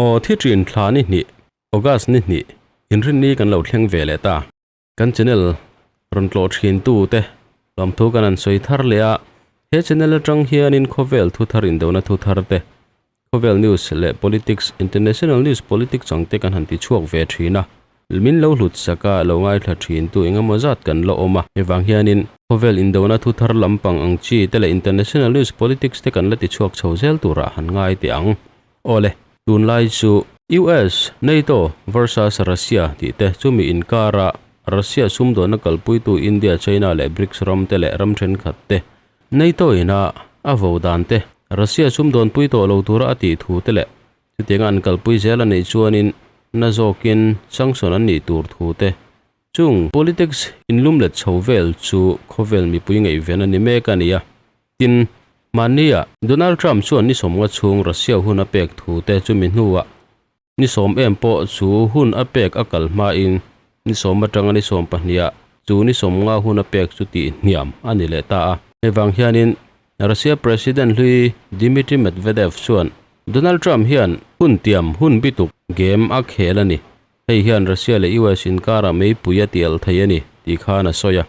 Aw thi thin thla ni hnih, August ni hnih, inrinni kan lo thleng ve leh ta. Kan channel rawn tlawh thin tu te lawmthu kan han sawi thar leh a, he channel atang hianin khawvel thu thar indona thu thar te, khawvel news leh politics, international news politics ang te kan han ti chhuak ve thin a, min lo hlut sak a, lo ngaithla thin tu engemaw zat kan la awm a, hevang hianin khawvel indona thu thar lampang ang chi te leh international news politics te kan la ti chhuak chho zel turah han ngai teh ang. Awle, tunlai chu US, NATO versus Russia tih te chumi inkara Russia sumdawnna kalpuitu India, China leh BRICS ram te leh ram thenkhat te NATO ina a vo dan te, Russia sumdawnpui tawh lo tura a tih thu te leh chutianga an kalpui zel a neih chuanin na zawkin sanction an nih tur thu te chung politics inlumlet chho vel chu khawvel mipui ngaihven a ni mek a ni a. Tin, mahnia Donald Trump chuan ni sawmnga chhung Russia hun a pek thu te chumi hnuah ni sawm em pawh chu hun a pek a kal hmain ni sawm atanga ni sawm pahniha chu ni sawmnga hun a pek chu tih hniam a ni leh ta a. Hei vang hianin Russia President hlui Dmitry Medvedev chuan Donald Trump hian hun tiam hun bituk game a khel a ni. Hei hian Russia leh US inkarah meipui a tial thei a ni tih khan a sawi a.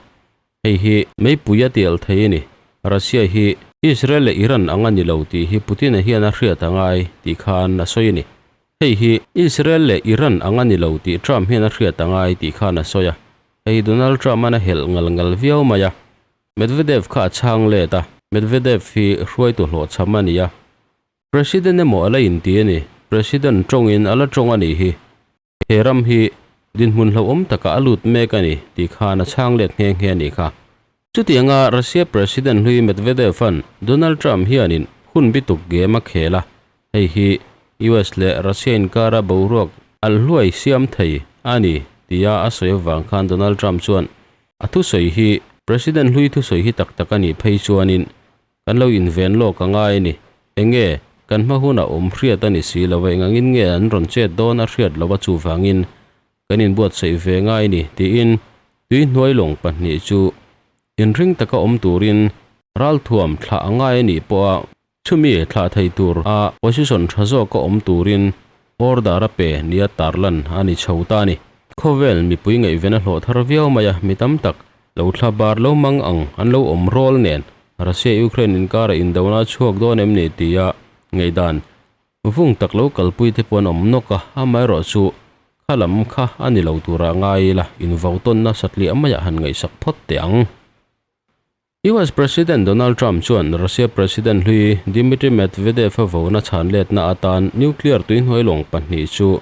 Hei hi meipui a tial thei a ni. Russia hi Israel leh Iran ang a ni lo tih hi Putin-a hian a hriat a ngai tih khan a sawi a ni. Hei hi Israel leh Iran ang a ni lo tih Trump hian a hriat a ngai tih khan a sawi a. Hei Donald Trump-an a helh ngal ngal viau mai a. Medvedev kha a chhang let a. Medvedev hi hruaitu hlawhchham a ni a. President emaw a la inti a ni. President tawngin a la tawng a nih hi. He ram hi dinhmun hlauhawm takah a lut mek a ni tih khan a chhang let nghe nghe a nih kha. Chutianga Russia President hlui Medvedev-a'n Donald Trump hianin hun bituk game a khel a, hei hi US leh Russia inkara boruak alh hluai siam thei a ni tia a sawi avang khan Donald Trump chuan a thusawi hi President hlui thusawi hi tak tak a nih phei chuanin Kan lo inven lawk a ngai a ni. Enge, kan hma hunah awm hriat a ni si lo a, engangin nge an rawn chet dawn a hriat lo a chuvangin kan inbuatsaih ve ngai a ni, tiin tui hnuai lawng pahnih chu inring taka awm turin ralthuam thlah a ngai a nih pawha chumi thlah thei tur a position tha zawka awm turin order a pe nia tarlan a ni chho ta a ni. Khawvel mipui ngaihven a hlawh thar viau mai a, mi tam tak Lo thla bar lo mang ang an lo awm rawl nen Russia-Ukraine inkara indona a chhuak dawn em ni tia ngaihdan vung tak lo kalpui te pawh an awm nawk a, amaherawh chu kha lam kha a ni lo tura ngai ila invautawnna satliah maiah han ngaihsak phawt teh ang. US President Donald Trump chuan Russia President hlui Dmitry Medvedev a vona chhan letna atan nuclear tuihnuai lawng pahnih chu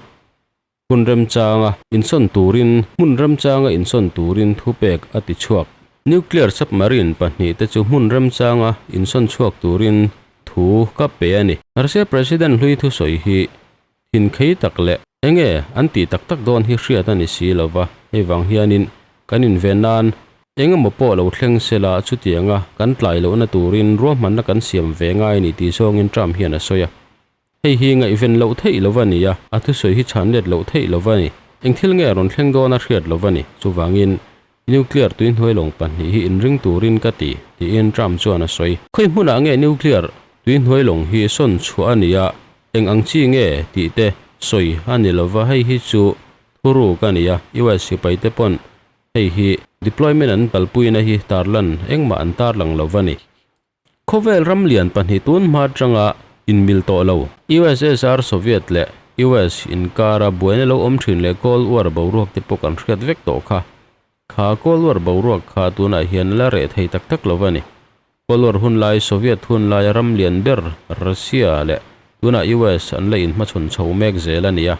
Hmun remchanga insawn turin hmun remchanga insawn turin thupek a ti chhuak. Nuclear submarine pahnihte chu hmun remchanga insawn chhuak turin thu ka pe a ni. Russia President hlui thusawi hi thinkhei tak leh enge an tih tak tak dawn hi hriat a ni si lo va, hei vang hianin kan inven nan engemaw pawh lo thleng sela chutianga kan tlai lohna turin ruahmanna kan siam ve ngai a ni tih zawngin Trump hian a sawi a. Hei hi ngaihven loh theih lo a ni a, a thusawi hi chhan let loh theih lo a ni. Eng thil nge rawn thleng dawn a hriat lo a ni. Chuvangin, nuclear tuihnuai lawng pahnih hi inring turin ka ti, tiin Trump chuan a sawi. Khawi hmunah nge nuclear tuihnuai lawng hi sawn chhuah a ni a, eng ang chi nge tih te sawi a ni lo va, hei hi chu thuruk a ni a, US sipaite pawn hei hi deployment an kalpuina hi tarlan engmah an tarlang lo a ni. Khawvel ram lian pahnih tun hma atanga inmil tawh lo. USSR Soviet leh US inkara buaina lo awm thin leh Cold War boruak te pawh kan hriat vek tawh kha. Kha Cold War boruak kha tunah hian la reh thei tak tak lo a ni. Cold War hun lai Soviet hun laia ram lian ber Russia leh tunah US an la inhmachhawn chho mek zel a ni a.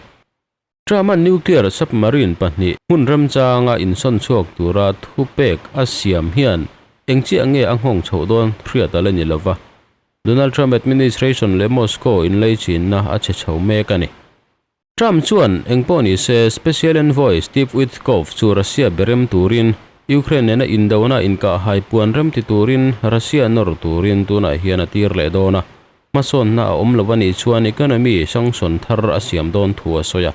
Trump-a'n nuclear submarine pahnih hmun remchanga insawn chhuak tura thupek a siam hian eng chiah nge a nghawng chhoh dawn hriat a la ni lova. Donald Trump administration leh Moscow inleichinna a che chho mek a ni. Trump chuan eng pawh ni se Special Envoy Steve Witkoff chu Russia be rem turin, Ukraine nena indona inkahhai puan rem ti turin Russia nawr turin tunah hian a tir leh dawn a. Hmasawnna a awm lo a nih chuan economy sanction thar a siam dawn thu a sawi a.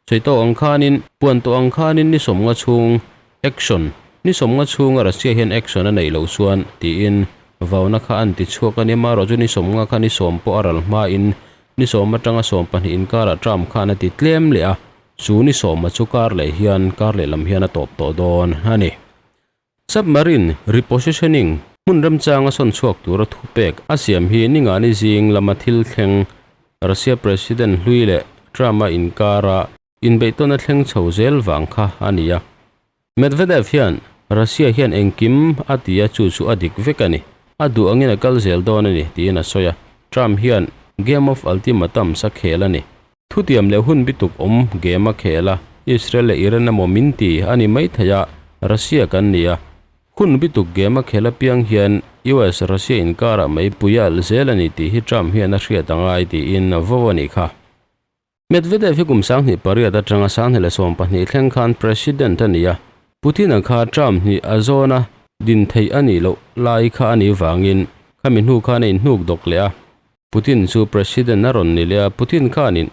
Sawi tawh ang khanin, puan tawh ang khanin ni 50 chhung action, ni 50 chhunga Russia hian action a neih loh chuan tiin vauna kha an ti chhuak a ni. Amaherawhchu ni 50 kha ni 10 pawh a ral hmain ni 10 atanga 12 inkarah Trump khan a ti tlem leh a, chu ni 10 a chu kar leh hian kar leh lam hian a tawp tawh dawn a ni. Submarine repositioning hmun remchanga sawn chhuak tura thupek a siam hi Ningani zing lama thil thleng Russia President hlui leh Trump-a inkara inbeihtawn a thleng chho zel vang kha a ni a. Medvedev hian Russia hian engkim a ti a, chu chu a dik vek a ni. A duh angin a kal zel dawn a ni, tiin a sawi a. Trump hian Game of Ultimatums a khel a ni. Thutiam leh hun bituk awm game a khel a, Israel leh Iran emaw min ti a ni maithei a, Russia kan ni a. Hun bituk game a khel apiang hian US Russia inkarah mai pui a alh zel a ni tih hi Trump hian a hriat a ngai tiin a vo a nih kha. Medvedev hi kum 2008 atanga 2012 thleng khan President a ni a, Putin-a kha Trump hnih a zawn a, din theih a nih loh lai kha a nih vangin khami hnu khan a inhnuk dawk leh a, Putin chu President a rawn ni leh a, Putin khanin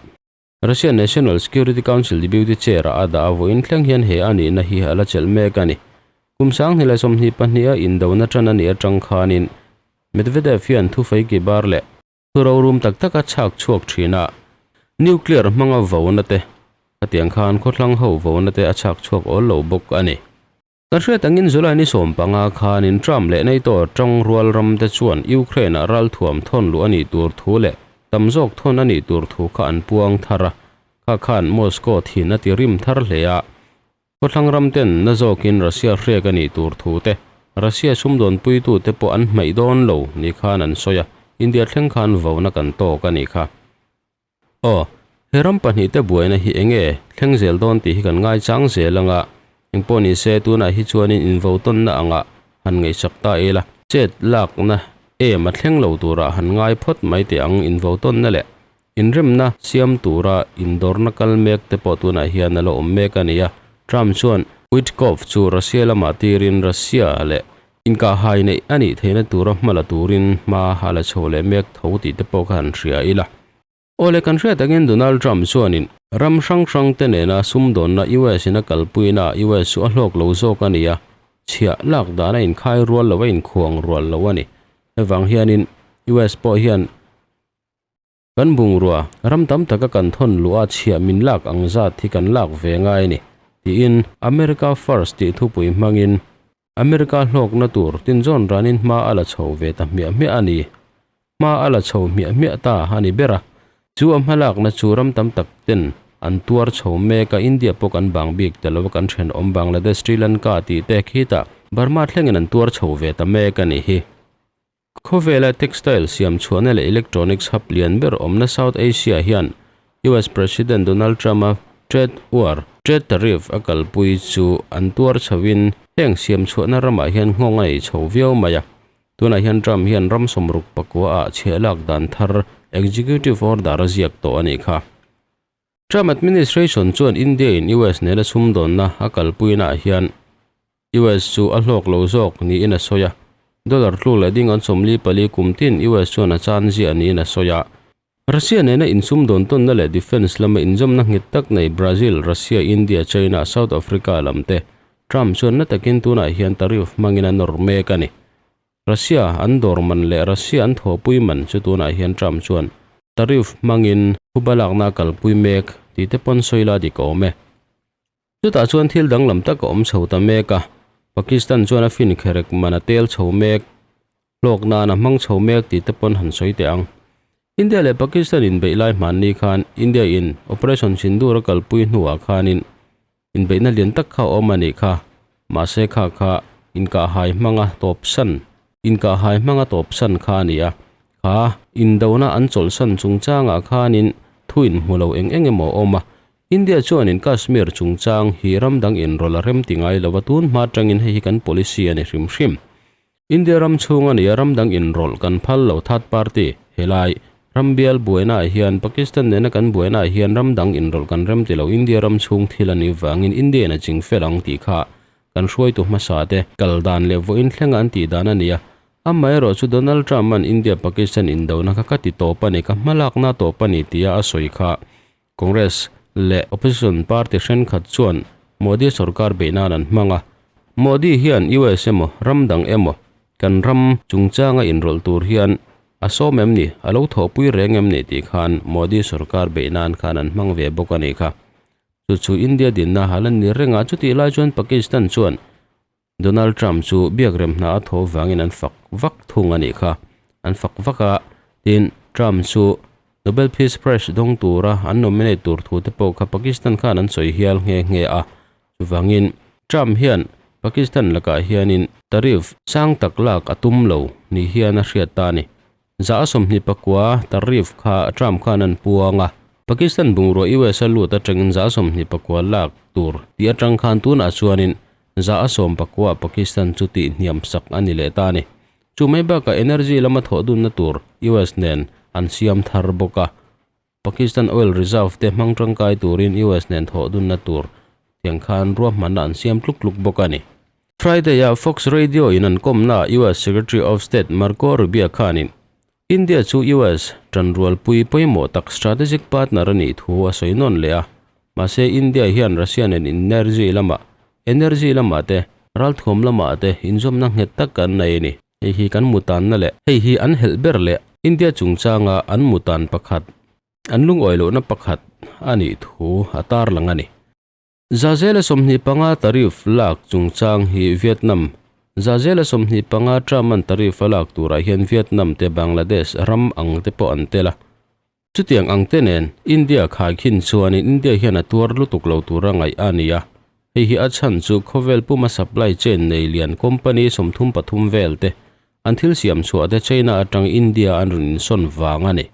Russia National Security Council Deputy Chair ah a dah a, vawiin thleng hian he a nihna hi a la chelh mek a ni. Kum 2022 a indona tan a nih atang khanin Medvedev hian thufei ki bar leh thu rorum tak tak a chhak chhuak thin a, nuclear hmanga vona te khatiang khan khawthlang ho vona te a chhak chhuak awl lo bawk a ni. Kan hriat angin July ni 15 khanin Trump leh NATO tangrual ram te chuan Ukraine-ah ralthuam thawn luh a nih tur thu leh tam zawk thawn a nih tur thu kha an puang thar a, kha khan Moscow thin a ti rim thar hle a. Khawthlang ram ten na zawkin Russia hrek a nih tur thu te, Russia sumdawnpuitu te pawh an hmaih dawn lo ni khan an sawi a, India thleng khan vona kan tawk a nih kha. Aw, he ram pahnihte buaina hi eng nge thleng zel dawn tih hi kan ngaichang zel ang a, engpawh ni se tunah hi chuanin invotawnna angah han ngaihsak ta ila, chet lakna em a thleng lo turah han ngai phawt mai teh ang invotawnna leh inremna siam tura indawrna kal mek te pawh tunah hian a la awm mek a ni a, Trump chuan Witkoff chu Russia lamah tirin Russia leh inkahhai neih a nih theihna tura hma la turin hma a la chho leh mek tho tih te pawh kha han hria ila. Awle kan hriat angin Donald Trump chuanin ram hrang hrang te nena sumdawnna US in a kalpuina ah US chu a hlawk lo zawk a ni a, chhiah lak dan a inkhai rual lo a inkhuang rual lo a ni. Hevang hianin US pawh hian kan bungrua ram tam taka kan thawn luh a chhiah min lak ang zat hi kan lak ve ngai a ni tiin America First tih thupui hmangin America hlawkna tur tinzawn ranin hma a la chho ve ta hmiah hmiah a ni. Hma a la chho hmiah hmiah ta a ni ber a, chu a hmalakna chu ram tam tak ten an tuar chho mek a, India pawh kan bang bik ta lo a, kan thenawm Bangladesh, Sri Lanka tih te khitah Burma thlengin an tuar chho ve ta mek a ni hi. Khawvela textile siam chhuahna leh electronics hub lian ber awmna South Asia hian US President Donald Trump-a trade war, trade tariff, a kalpui chu an tuar chhoin heng siam chhuahna ramah hian nghawng a nei chho viau mai a. Tunah hian Trump hian ram 69 ah chhiah lak dan thar executive order a ziak tawh a nih kha. Trump administration chuan India in US nena sumdawnna a kalpuinaah hian US chu a hlawk lo zawk niin a sawi a, dollar tluk leh ding an 44 kum tin US chuan a chan ziah niin a sawi a. Russia nena insumdawn tawnna leh defence lama inzawmna nghet tak nei Brazil, Russia, India, China, South Africa lam te Trump chuan na takin tunah hian tariff hmangin a nawr mek a ni. Russia an dawr man leh Russia an thawhpui man chu tunah hian Trump chuan tariff hmangin phuba lakna a kalpui mek tih te pawn sawi la dik a awm e. Chutah chuan thil danglam tak a awm chho ta mek a, Pakistan chuan a fin kherek man a tel chho mek, hlawk nan a hmang chho mek tih te pawn han sawi teh ang. India leh Pakistan inbeih lai hmanni khan India in Operation Sindoor a kalpui hnuah khanin Inbeihna lian tak kha a awm a nih kha. Mahse kha kha inkahhai hmanga tawpsan, inkahhai hmanga tawpsan kha a ni a. Kha indona an chawlhsan chungchangah khanin thu inhmu lo eng eng emaw a awm a. India chuanin Kashmir chungchang hi ram dang inrawlh a rem ti ngai lo a, tun hma atangin hei hi kan policy a ni hrim hrim. India ram chhung a ni a, ram dang inrawlh kan phal lo third party helai ram bial buaina ah hian Pakistan nena kan buaina ah hian ram dang inrawlh kan rem ti lo India ram chhung thil a nih vangin India in a ching fel ang tih kha kan hruaitu hmasa te kal dan leh vawiin thlenga an tih dan a ni a, amaherawh chu Donald Trump an India Pakistan indona kha ka ti tawp a ni ka hmalakna tawp a ni tia a sawi kha Congress. leh opposition party thenkhat chuan Modi sorkar beih nan an hmang a. Modi hian US emaw ram dang emaw kan ram chungchanga inrawlh tur hian a sawm em ni, a lo thawhpui reng em ni tih khan Modi sorkar beih nan khan an hmang ve bawk a nih kha. Chu chu India dinna hal an ni reng a, chutih lai chuan Pakistan chuan Donald Trump chu biakrem hna a thaw vangin an fak vak thung a nih kha. An fak vak a, tin Trump chu Nobel Peace Prize dawng tura an nominate tur thu te pawh kha Pakistan khan an sawi hial nghe nghe a. Chuvangin Trump hian Pakistan lakah hianin tariff sang tak lak a tum lo ni hian a hriat ta a ni. 29% tariff kha Trump khan an puang a, Pakistan bungrua US a lut atangin 29% lak tur tih atang khan tunah chuanin 10% Pakistan chu tih hniam sak a ni leh ta a ni. Chu mai bakah energy lama thawh dunna tur US nen an siam thar bawk a, Pakistan oil reserve te hmang tangkai turin US nen thawh dunna tur tiang khan ruahmanna an siam tluk tluk bawk a ni. Friday-a Fox Radio in an kawmnaah US Secretary of State Marco Rubio khanin India chu US tanrualpui pawimawh tak strategic partner a nih thu a sawi nawn leh a, mahse India hian Russia nen energy lamah energy lamah te ralthuam lamah te inzawmna nghet tak kan nei a ni. Hei hi kan mutanna leh hei hi an helh ber leh India chungchanga an mutan pakhat, an lungawi lohna pakhat a nih thu a tarlang a ni. 25% tariff lak chungchang hi Vietnam 25% Trump-a'n tariff a lak turah hian Vietnam te Bangladesh ram ang te pawh an tel a. Chutiang ang te nen India khaikhin chuanin India hian a tuar lutuk lo tura ngaih a ni a. Hei hi a chhan chu khawvel puma supply chain nei lian company 33 vel te an thil siam chhuah te China atang India an rawn insawn vang a ni.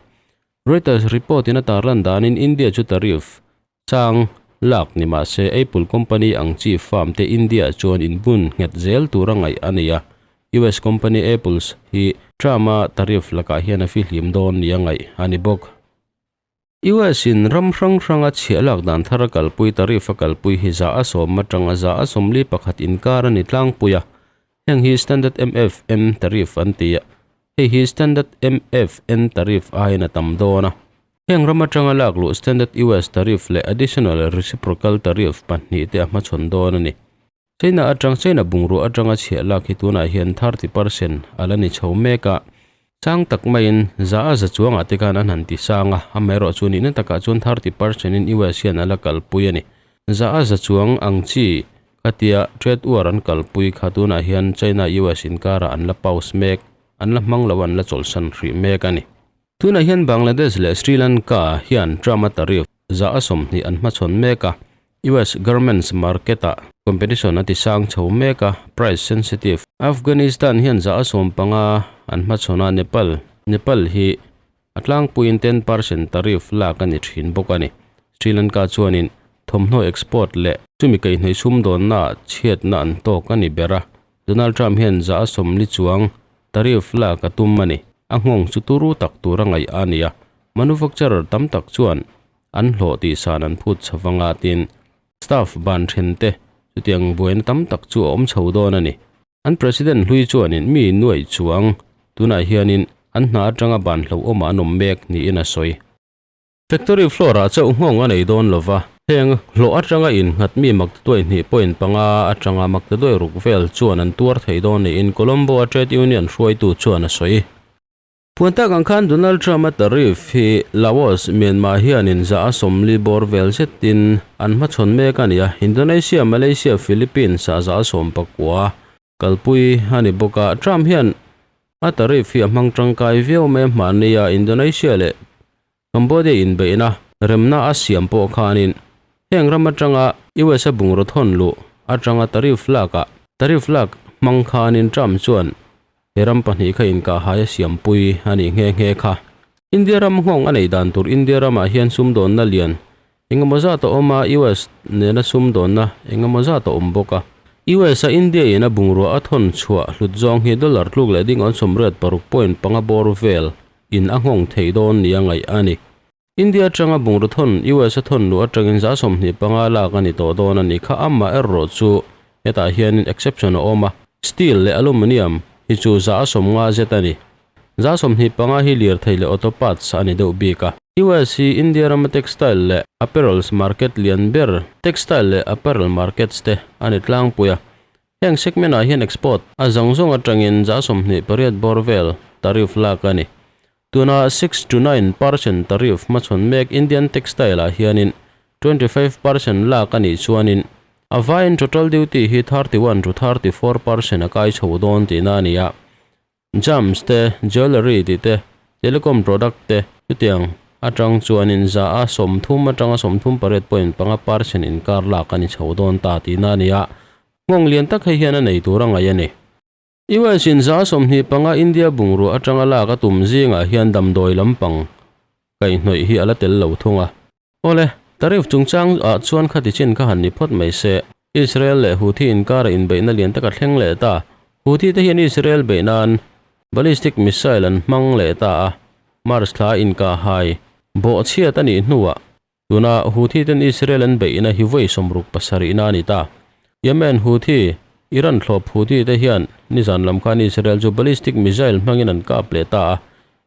Reuters report in a tarlan danin India chu tariff Chang lak ni mah se Apple company ang chi firm te India chuan inbun nghet zel tura ngaih a ni a, US company Apples hi Trump-a tariff lakah hian a fihlim dawn nia ngaih a ni bawk. US in ram hrang hranga chhiah lak dan thar a kalpui tariff a kalpui hi 10% atanga 41% inkar a ni tlangpui a, heng hi Standard MFN tariff an ti a, hei hi Standard MFN tariff aiin a tam dawn a. Heng ram atanga lak luh Standard US Tariff leh Additional Reciprocal Tariff pahnih te a hmachhawn dawn a ni. China atang China bungrua atanga chhiah lak hi tunah hian 30% a la ni chho mek a, sang tak maiin za a za chuangah te khan an han ti sang a, amaherawhchu nihna takah chuan 30% in US hian a la kalpui a ni. 100% chuang ang chi khatia trade war an kalpui kha tunah hian China-US inkarah an la pause mek, an la hmang lo a an la chawlhsan hrih mek a ni. Tunah hian Bangladesh leh Sri Lanka hian Trump-a tariff 20% an hmachhawn mek a, US garments market-ah competition a tisang chho mek a, price sensitive. Afghanistan hian 15% an hmachhawn a, Nepal Nepal hi a tlangpuiin 10% tariff lak a ni thin bawk a ni. Sri Lanka chuanin thawmhnaw export leh chumi kaihhnawih sumdawnnaah chhiatna an tawk a ni ber a, Donald Trump hian 40% chuang tariff lak a tum a ni. A nghawng chu turu tak tura ngaih a ni a, manufacturer tam tak chuan an hlawh tih san an phut chho vanga tin staff ban then te chutiang buaina tam tak chu a awm chho dawn a ni. An president hlui chuanin mi nuaih chuang tunah hianin an hna atanga ban hlauhawmah an awm mek niin a sawi. Factory floor-ah chauh nghawng a nei dawn lova, heng hlawh atanga innghat mi maktaduai hnih point panga atanga maktaduai ruk vel chuan an tuar thei dawn niin Colombo-a trade union hruaitu chuan a sawi. Puan tak ang khan Donald Trump-a tariff hi Laos, Myanmar hianin 40% bawr vel zetin an hmachhawn mek a ni a, Indonesia, Malaysia, Philippines-ah 19% kalpui a ni bawk a, Trump hian a tariff hi a hmang tangkai viau mai a, hmahnia Indonesia leh Cambodia inbeihna remna a siam pawh khanin heng ram atanga US a bungraw thawn luh atanga tariff lakah tariff lak hmang khanin Trump chuan he ram pahnih kha inkahhai a siampui a nih nghe nghe kha. India ram nghawng a neih dan tur India ramah hian sumdawnna lian Engemaw zat a awm a, US nena sumdawnna engemaw zat a awm bawk a. US a India in a bungrua a thawn chhuah hlut zawng hi dollar tluk leh ding awn 86.5 bawr vel in a nghawng thei dawn nia ngaih a ni. India atanga bungraw thawn US a thawn luh atangin 25% lak a ni tawh dawn a ni kha amah erawh chu hetah hianin exception a awm a, steel leh aluminium hi chu 50% zet a ni. 25% hi lirthei leh auto parts a ni deuh bik a. US hi India rama textile leh apparels market lian ber, textile leh apparel markets te a ni tlangpui a. Heng segment ah hian export a zawng zawng atangin 28% bawr vel tariff lak a ni. Tuna 6 to 9% tariff hmachhawn mek Indian textile ah hianin 25% lak a nih chuanin a vaiin total duty hi 31 to 34% a kai chho dawn tihna a ni a. Gems te, jewellery tih te, telecom product te chutiang atang chuanin 30% atanga 38.5% inkar lak a ni chho dawn ta tihna a ni a. Nghawng lian tak hei hian a nei tur a ngaih a ni. US in 25% India bungrua atanga lak a tum zingah hian damdawi lampang kaihhnawih hi a la tel lo thung a. Awle, tariff chungchang ah chuan khati chin kha han ni phawt mai se. Israel leh Houthi inkara inbeihna lian taka thleng leh ta. Houthi te hian Israel beih nan ballistic missile an hmang leh ta a. March thla inka hai bawh chhiat a nih hnuah tuna Houthi ten Israel an beihna hi vawi 67 na a ni ta. Yemen Houthi, Iran thlawp Houthi te hian nizan lam khan Israel chu ballistic missile hmangin an kap leh ta a.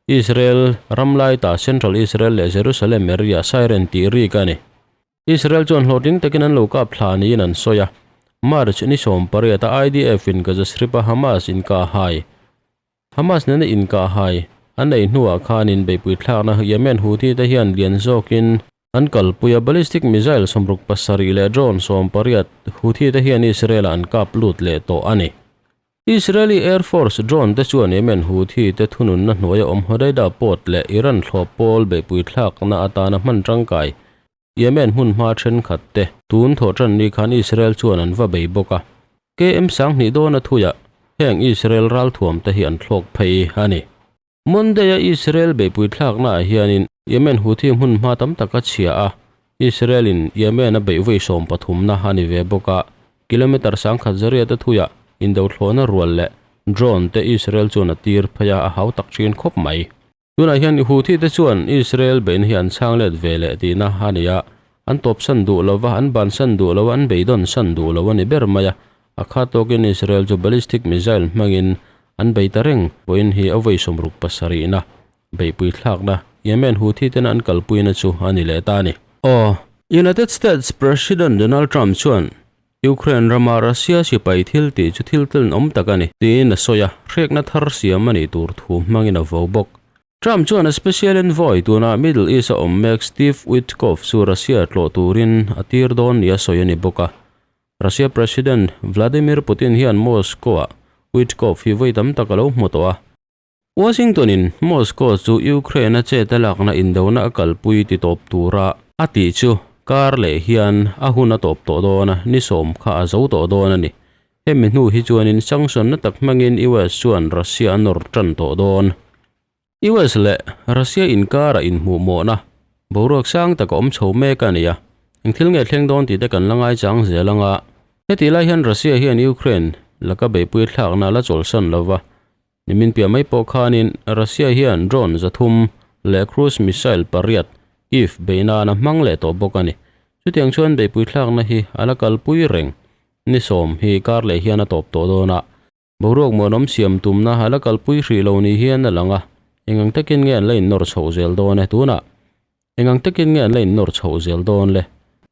Israel ramlai ta Central Israel leh Jerusalem area siren tih rik a ni. Israel chuan hlawhtling takin an lo kap thla niin an sawi a. March ni 18 a IDF in Gaza Strip a Hamas inka hai. Hamas nena inka hai an ei hnuah khanin beihpui thlakna Yemen Houthi te hian lian zawkin an kalpui a, ballistic missile 67 leh drone 18 Houthi te hian Israel an kap lut leh tawh a ni. Israeli Air Force drone te chuan Yemen Houthi te thununna hnuaia awm Hodeida port leh Iran thlawp pawl beihpui thlakna atana hman tangkai Yemen hmun hma thenkhat te tun thaw tan ni khan Israel chuan an va bei bawk a. KM 2000 dawn a thuia heng Israel ral thuam te hi an thlawk phei a ni. Monday a Israel beihpui thlakna ah hianin Yemen Houthi hmun hma tam tak a chhia a. Israel in Yemen a beih vawi 13 na a ni ve bawk a. Kilometer 1100 te thuia indo thlawhna rual leh drone te Israel chuan a tir phei a, a hau tak thin khawp mai. Tunah hian Houthi te chuan Israel beihna hi an chhang let ve leh tihna a ni a. An tawp san duh lova, an ban san duh lova, an beidawn san duh lo a ni ber mai a. A kha tawkin Israel chu ballistic missile hmangin an bei ta reng pawhin hi a vawi 67 na beihpui thlakna Yemen Houthi tena an kalpuina chu a ni leh ta a ni. Aw, United States President Donald Trump chuan Ukraine rama Russia sipai thil tih chu thil tlin awm tak a ni tiin a sawi a, hrekna thar siam a nih tur thu hmangin a vo bawk. Trump chuan a special envoy tuna Middle East a awm mek Steve Witkoff chu Russia tlawh turin a tir dawn ni a sawi a ni bawk a. Russia President Vladimir Putin hian Moscow ah Witkoff hi vawi tam tak a lo hmu tawh a. Washington in Moscow chu Ukraine a chet a lakna indona a kalpui ti tawp tura a tih chu kar leh hian a hun a tawp tawh dawn a, ni 10 kha a zo tawh dawn a ni. Hemi hnu hi chuanin sanction na tak hmangin US chuan Russia a nawr tan tawh dawn. US leh Russia inkara inhmuh mawhna boruak sang tak a awm chho mek a ni a. Eng thil nge thleng dawn tih te kan la ngai chang zel anga. Heti lai hian Russia hian Ukraine laka beihpui thlakna la chawlhsan lova. Nimin piah mai pawh khanin Russia hian drone 300 leh cruise missile 8 Kyiv beihna na hmang leh tawh bawk a ni. Chutiang chuan beihpui thlakna hi a la kalpui reng. Ni 10 hi kar leh hian a tawp tawh dawn a. Boruak muanawm siam tumna a la kalpui hrih lo ni hian a lang a. Engang takin nge an la innawr chhoh zel dawn e tunah. Engang takin nge an la innawr chhoh zel dawn le.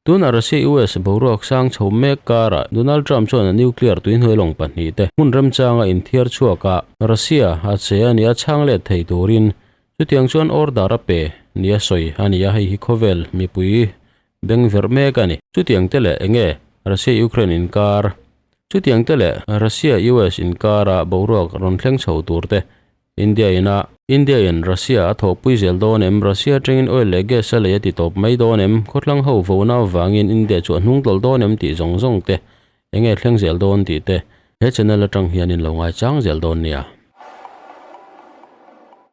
Tuna Russia US boruak sang chho mek kara Donald Trump chuan a nuclear tuihnuai lawng pahnih te hmun remchanga inthiar chhuak a Russia a che a ni a chhang let thei turin chutiang chuan order a pe ni a sawi a ni a, hei hi khawvel mipui beng verh mek a ni. Chutiang te leh enge Russia Ukraine inkar chutiang te leh Russia US inkara boruak rawn thleng chho tur te India ina India in Russia a thawhpui zel dawn em, Russia atangin oil leh gas a lei a ti tawp mai dawn em, khawthlang ho vona avangin India chu a hnung tawlh dawn em tih zawng zawng te enge thleng zel dawn tih te he channel atang hianin lo ngai chang zel dawn nia.